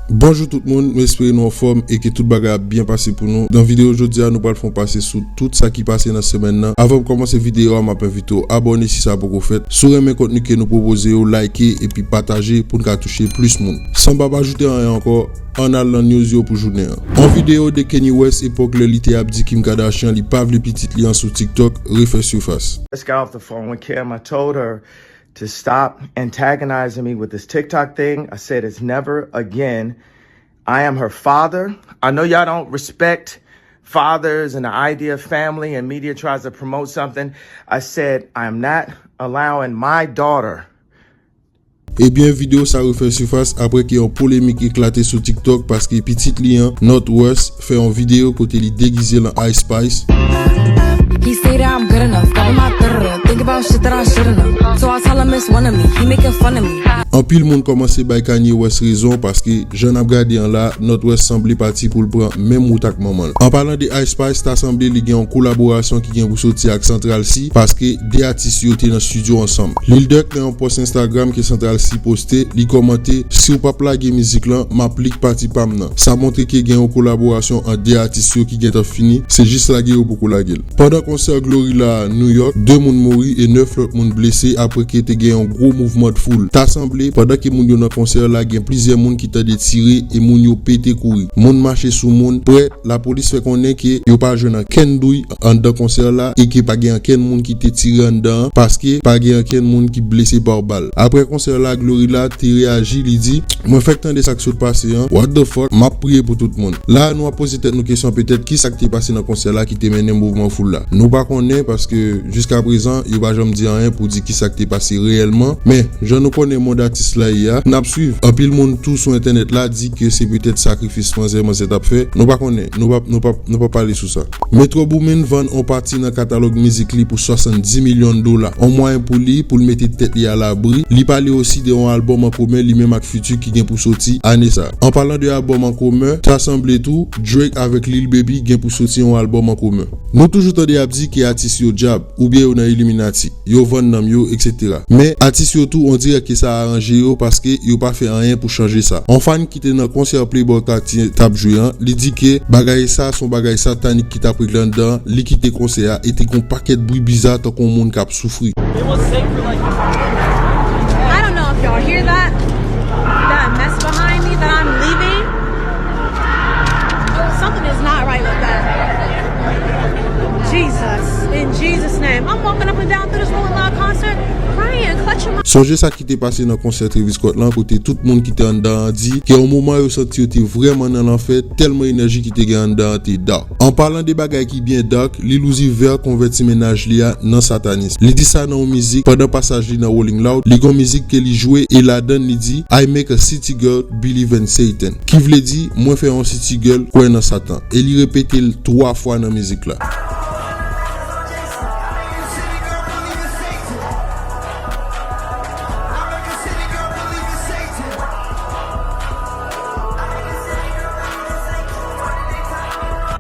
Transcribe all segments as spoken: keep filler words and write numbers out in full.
Bonjou tout moun, m espere nou anfòm e ke tout bagay ap byen pase pou nou. Nan videyo jodi a, nou pral fè yon pase sou tout sa ki pase nan semèn nan. Avan m kòmanse videyo a, m ap envite w abòne si sa poko fèt. Si w renmen kontni ke nou pwopoze yo, like epi pataje pou n ka touche plis moun. San m pa ajoute anyen ankò, ann al nan news yo pou jounen an. Yon videyo de Kanye West epòk lè li te ap di Kim Kardashian li pa vle pitit li an sou TikTok refè sifas. Just got off the phone with Kim. I told her to stop antagonizing me with this TikTok thing. I said it's never again. I am her father. I know y'all don't respect fathers and the idea of family and media tries to promote something. I said, I am not allowing my daughter. Ebyen, videyo sa refè sifas apre ke yon polemik eklate sou TikTok paske pitit li an, North West, fè yon videyo kote li degize l an Ice Spice. He say that I'm good enough, double my da-da-da. Think about shit that I shouldn't have. So I tell him it's one of me, he making fun of me. Anpil moun kòmanse bay Kanye West rezon paske jan n ap gade an la, North West sanble pati pou l pran menm wout ak manman l. An palan de Ice Spice, ta sanble li gen yon kolaborasyon ki gen pou soti ak Central Cee paske de atis yo te nan estidyo ansanm. Lil Durk nan yon pòs Instagram ke Central Cee poste, li kòmante, "Si w p ap lage mizik lan, m ap lik pati pa m nan." Sa montre ke gen yon kolaborasyon ant de atis yo ki gentan fini, se jis lage yo poko lage l. Pandan konsè Glorilla a New York, de moun mouri e nèf lòt moun blese apre ke te gen yon gwo mouvman de foul. Ta sanble, pandan ke moun yo nan konsè la, gen plizyè moun ki tande tire e moun yo pete kouri. Moun mache sou moun, prè, lapolis fè konnen ke yo pa jwenn ankenn douy anndan konsè la e ke pa gen ankenn moun ki te tire anndan an paske pa gen ankenn moun ki blese pa bal. Apre konsè la, Glorilla te reyaji, li di, "Mwen fèk tande sa k sot pase an. What the fuck? M ap priye pou tout moun." La, nou ap poze tèt nou kesyon petèt ki sa k te pase nan konsè la ki te mennen mouvman foul la. Nou pa konnen paske jiska prezan, yo pa janm di anyen pou di ki sa k te pase reyèlman. Men, jan nou konnen mond atis la ye a, n ap swiv. Anpil moun tou sou entènèt la di ke se petèt sakrifis manzè manzè t ap fè. Nou pa konnen, nou pa, nou pa, nou pa pale sou sa. Metro Boomin vann on pati nan katalòg mizik li pou swasanndis milyon dola. On mwayen pou li, pou l mete tèt li alabri. Li pale osi de on albòm an komen li menm ak Future ki gen pou soti ane sa. An palan de albòm an komen, ta sanble tou, Drake avèk Lil Baby gen pou soti on albòm an komen. Nou toujou tande y ap di ke atis yo dyab, oubyen yo nan Illuminati, yo vann nanm yo, etsetera. Men, atis yo tou, on dirè ke sa aranje yo paske yo pa fè anyen pou chanje sa. On fan ki te nan konsè Playboi Carti t ap jwe an, li di ke bagay sa se on bagay satanik ki t ap regle anndan an, li kite konsè a e te gen on pakèt bri biza tankou on moun k ap soufri. It was sick for like I don't know if y'all hear that. That mess behind me that I'm leaving. Something is not right with that. Jesus, in Jesus' name. I'm walking up and down through this Rolling Loud concert, crying, clutching my Sonje sa ki te pase nan konsè Travis Scott lan, kote tout moun ki te anndan an di ke yon moman yo santi yo te vrèman nan lanfè, tèlman enèji ki te gen anndan an te dark. An palan de bagay ki byen dark, Lil Uzi Vert konvèti mennaj li a nan satanis. Li di sa nan yon mizik pandan pasaj li nan Rolling Loud. Li gen yon mizik ke li jwe e ladann li di, "I make a city girl believe in Satan." Ki vle di, "Mwen fè yon city girl kwè nan Satan." E li repete l twa fwa nan mizik la.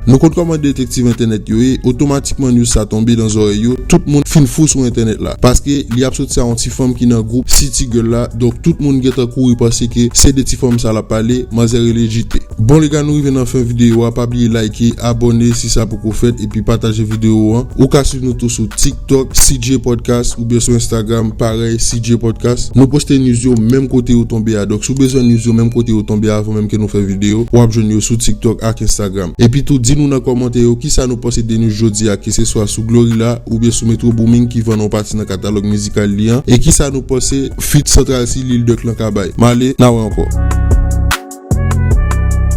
Nou konn kòman detektiv entènèt yo ye, otomatikman news sa tonbe nan zòrèy yo, tout moun fin fou sou entènèt la, paske li ap soti a yon ti fanm ki nan gwoup City Girl la, donk tout moun gentan kouri panse ke se de ti fanm sa l ap pale, manzè rele J T. Bon, lè nou rive nan fen videyo a, pa bliye like, abòne si sa poko fèt, epi pataje videyo an. Ou ka swiv nou tou sou TikTok, C J Podcast, oubyen sou Instagram, parèy, C J Podcast. Nou poste news yo menm kote yo tonbe a. Donk, si w bezwen news yo menm kote yo tonbe a, avan menm ke nou fè videyo, w ap jwenn yo sou TikTok ak Instagram. Epi tou, di nou nan kòmantè yo kisa nou panse de news jodi a, keseswa sou Glorilla oubyen sou Metro Boomin ki vann yon pati nan katalòg mizikal li an, e kisa nou panse feat Central Cee Lil Durk lan ka bay. M ale, n a wè ankò.